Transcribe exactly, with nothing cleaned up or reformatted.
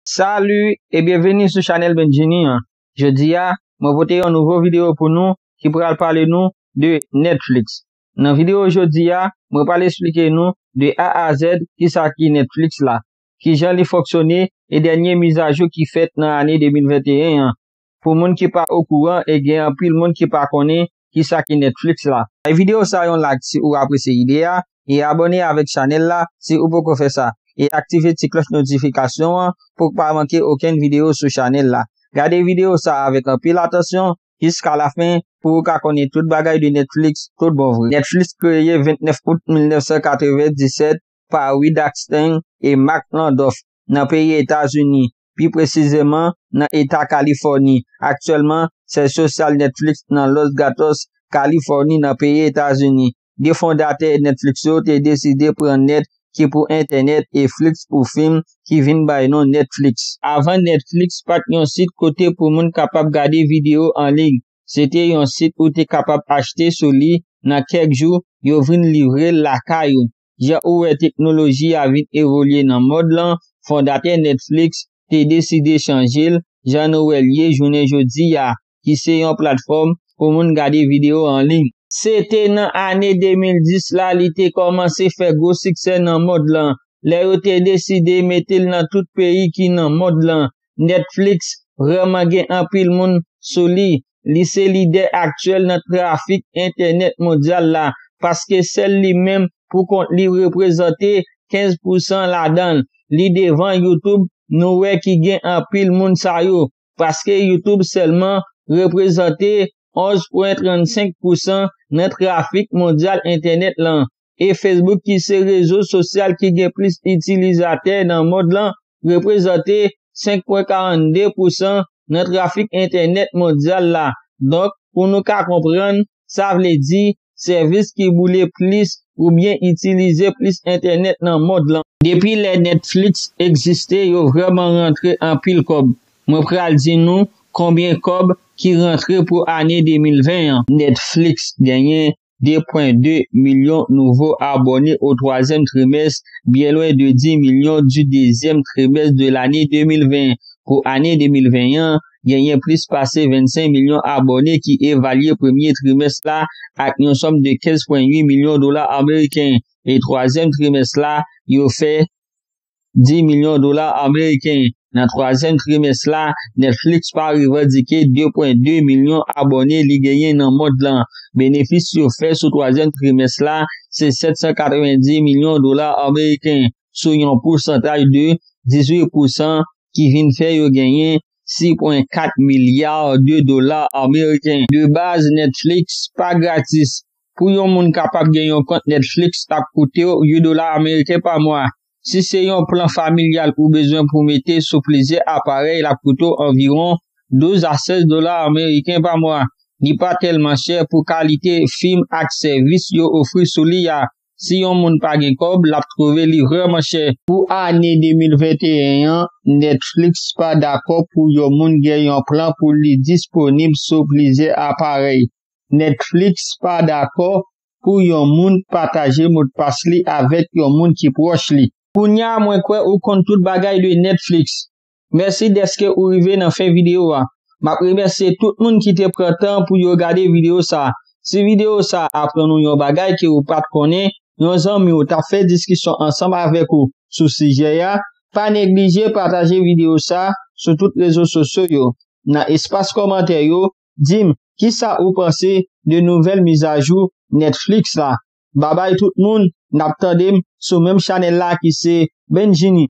Salut e byenveni sou chanèl Benjini an. Jodi a, mwen pote yon nouvo videyo pou nou ki pral pale nou de Netflix. Nan videyo jodi a, mwen pral esplike nou de A a Z kisa ki Netflix la, kijan li fonksyone e dènye mizajou ki fèt nan ane de mil venteyen an. Pou moun ki pa okouran e gen anpil moun ki pa konnen kisa ki Netflix la. Bay videyo sa yon like si ou apresye ide a e abòne avèk chanèl la si ou poko fè sa e aktive ti klòch notifikasyon an pou w pa manke okenn videyo sou chanèl la. Gade videyo sa avèk anpil atansyon jiska lafen pou ou ka konnen tout bagay de Netflix tout bon vre. Netflix kreye vennèf out mil nèf san katrevenndisèt pa Reed Hastings e Mark Landoff nan peyi Etazini, pi presizeman nan eta Kalifòni. Aktyèlman, syèj sosyal Netflix nan Los Gatos, Kalifòni, nan peyi Etazini. De fondatè Netflix yo te deside pran nèt ki pou entènèt e Flix pou fim ki vin bay non Netflix. Avan Netflix pa t yon sit kote pou moun kapab gade videyo an liy. Se te yon sit ou te kapab achte sou li nan kèk jou, yo vin livre l lakay ou. Jan ou wè teknoloji a vin evolye nan mond lan, fondatè Netflix te deside chanje l jan nou wè l ye jounen jodi a, ki se yon platfòm pou moun gade videyo an liy. Se te nan ane de mil dis la li te kòmanse fè gwo siksè nan mond lan, lè yo te deside mete l nan tout peyi ki nan mond lan. Netflix vrèman gen anpil moun sou li. Li se lidè aktyèl nan trafik entènèt mondyal la, paske sèl li menm pou kont li reprezante kenz pousan ladan l. Li devan YouTube, nou wè ki gen anpil moun sa yo, paske YouTube sèlman reprezante onz pwen trannsenk pousan nan trafik mondyal entènèt lan. E Facebook ki se rezo sosyal ki gen plis itilizatè nan mond lan reprezante senk pwen karannde pousan nan trafik entènèt mondyal la. Donk, pou nou ka konprann, sa vle di sèvis ki boule plis oubyen itilize plis entènèt nan mond lan. Depi lè Netflix egziste, yo vrèman rantre anpil kòb. Mwen pral di nou konbyen kòb ki rantre pou ane de mil ven an. Netflix genyen de pwen de milyon nouvo abòne o twazyèm trimès, byen lwen de dis milyon di dezyèm trimès de lane de mil ven. Pou ane de mil ven an, genyen plis pase vennsenk milyon abòne ki evalye premye trimès la ak yon sòm de kenz pwen uit milyon dola ameriken. E twazyèm trimès la, yo fè dis milyon dola ameriken. Nan twazyèm trimès la, Netflix pa revandike de pwen de milyon abòne li genyen nan mond lan. Benefis yo fè sou twazyèm trimès la, se sèt san katrevenndis milyon dola ameriken, sou yon pousantaj de dizuit pousan, ki vin fè yo genyen sis pwen kat milya de dola ameriken. De baz, Netflix pa gratis. Pou yon moun kapab gen yon kont Netflix, l ap koute w uit dola ameriken pa mwa. Si se yon plan familyal ou bezwen pou mete sou plizyè aparèy, l ap koute w anviwon douz a sèz dola ameriken pa mwa. Li pa tèlman chè pou kalite fim ak sèvis yo ofri sou li a. Si yon moun pa gen kòb, l ap twouve li vrèman chè. Pou ane de mil venteyen an, Netflix pa dakò pou yon moun gen yon plan pou li disponib sou plizyè aparèy. Netflix pa dakò pou yon moun pataje modpas li avèk yon moun ki pwòch li. Kounye a, mwen kwè ou konn tout bagay de Netflix. Mèsi dèske ou rive nan fen videyo a. M ap remèsye tout moun ki te pran tan pou yo gade videyo sa a. Si videyo sa a aprann ou yon bagay ke ou pa t konnen, yon zanmi w t ap fè diskisyon ansanm avèk ou sou sijè a, pa neglije pataje videyo sa a sou tout rezo sosyo yo. Nan espas kòmantè yo, di m kisa ou panse de nouvèl mizajou Netflix la. Babay tout moun, n ap tande m sou menm chanèl la ki se Benjini.